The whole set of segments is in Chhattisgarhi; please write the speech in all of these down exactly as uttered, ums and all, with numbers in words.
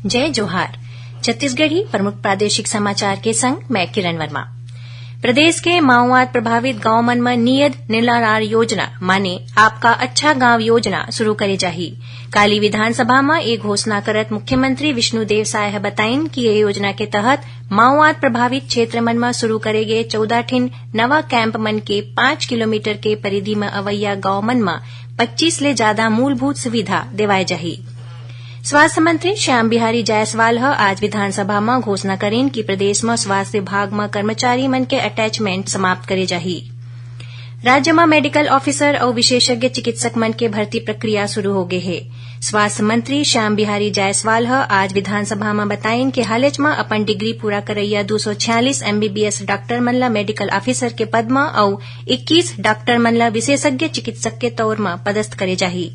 जय जोहार। छत्तीसगढ़ी प्रमुख प्रादेशिक समाचार के संग मैं किरण वर्मा। प्रदेश के माओवाद प्रभावित गांव मन म नियद निलारार योजना माने आपका अच्छा गांव योजना शुरू करे जाही। काली विधानसभा म ए घोषणा करत मुख्यमंत्री विष्णुदेव साय ह बताइन कि ये योजना के तहत माओवाद प्रभावित क्षेत्र मन म शुरू करे गे चौदह ठिन नवा कैंप मन के पाँच किलोमीटर के परिधि म अवैया गांव मन म पच्चीस ले ज्यादा मूलभूत सुविधा देवाए जाही। स्वास्थ्य मंत्री श्याम बिहारी जायसवाल ह आज विधानसभा म घोषणा करिन कि प्रदेश म स्वास्थ्य विभाग म कर्मचारी मन के अटैचमेंट समाप्त करे जाही। राज्य म मेडिकल ऑफिसर अउ विशेषज्ञ चिकित्सक मन के भर्ती प्रक्रिया शुरू हो गे हे। स्वास्थ्य मंत्री श्याम बिहारी जायसवाल ह आज विधानसभा म बताइन कि हालेच म अपन डिग्री पूरा करैया दू सौ छियालीस एमबीबीएस डॉक्टर मन ल मेडिकल ऑफिसर के पद म अउ इक्कीस डॉक्टर मन ल विशेषज्ञ चिकित्सक के तौर म पदस्थ करे जाही।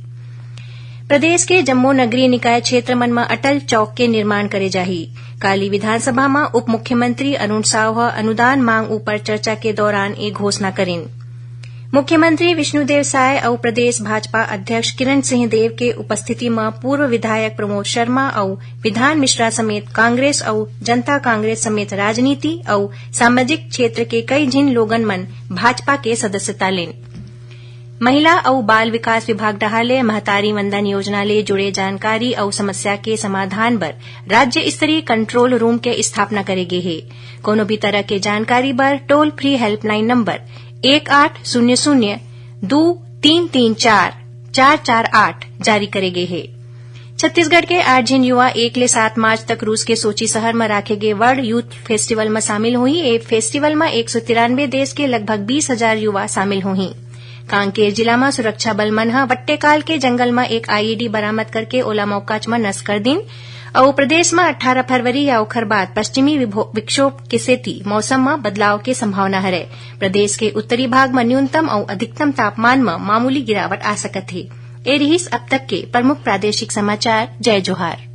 प्रदेश के जम्मो नगरीय निकाय क्षेत्र मन म अटल चौक के निर्माण करे जाही। काली विधानसभा म उप मुख्यमंत्री अरुण साव ह अनुदान मांग ऊपर चर्चा के दौरान ए घोषणा करिन। मुख्यमंत्री विष्णुदेव साय अउ प्रदेश भाजपा अध्यक्ष किरण सिंह देव के उपस्थिति म पूर्व विधायक प्रमोद शर्मा अउ विधान मिश्रा समेत कांग्रेस अउ जनता कांग्रेस समेत राजनीति अउ सामाजिक क्षेत्र के कई झिन लोगन मन भाजपा के सदस्यता लेन। महिला अउ बाल विकास विभाग डहार ले महतारी वंदन योजना ले जुड़े जानकारी अउ समस्या के समाधान बर राज्य स्तरीय कंट्रोल रूम के स्थापना करे गे हे। कोनो भी तरह के जानकारी बर टोल फ्री हेल्पलाइन नंबर एक आठ शून्य शून्य दू तीन तीन चार चार चार आठ जारी करे गे हे। छत्तीसगढ़ के आठ झिन युवा एक ले सात मार्च तक रूस के सोची शहर म राखे गे वर्ल्ड यूथ फेस्टिवल म शामिल होही। ए फेस्टिवल म एक सौ तिरानवे देश के लगभग बीस हजार युवा शामिल होही। कांकेर जिला म सुरक्षा बल मन ह वट्टेकाल के जंगल म एक आईईडी बरामद करके ओला मौकाच म नष्ट कर दिन अउ प्रदेश म अट्ठारह फरवरी या ओखर बाद पश्चिमी विभो-, विक्षोभ के सेती मौसम म बदलाव के संभावना हरय। प्रदेश के उत्तरी भाग म न्यूनतम अउ अधिकतम तापमान म मामूली गिरावट आ सकत हे। ए रिहिस अब तक के प्रमुख प्रादेशिक समाचार। जय जोहार।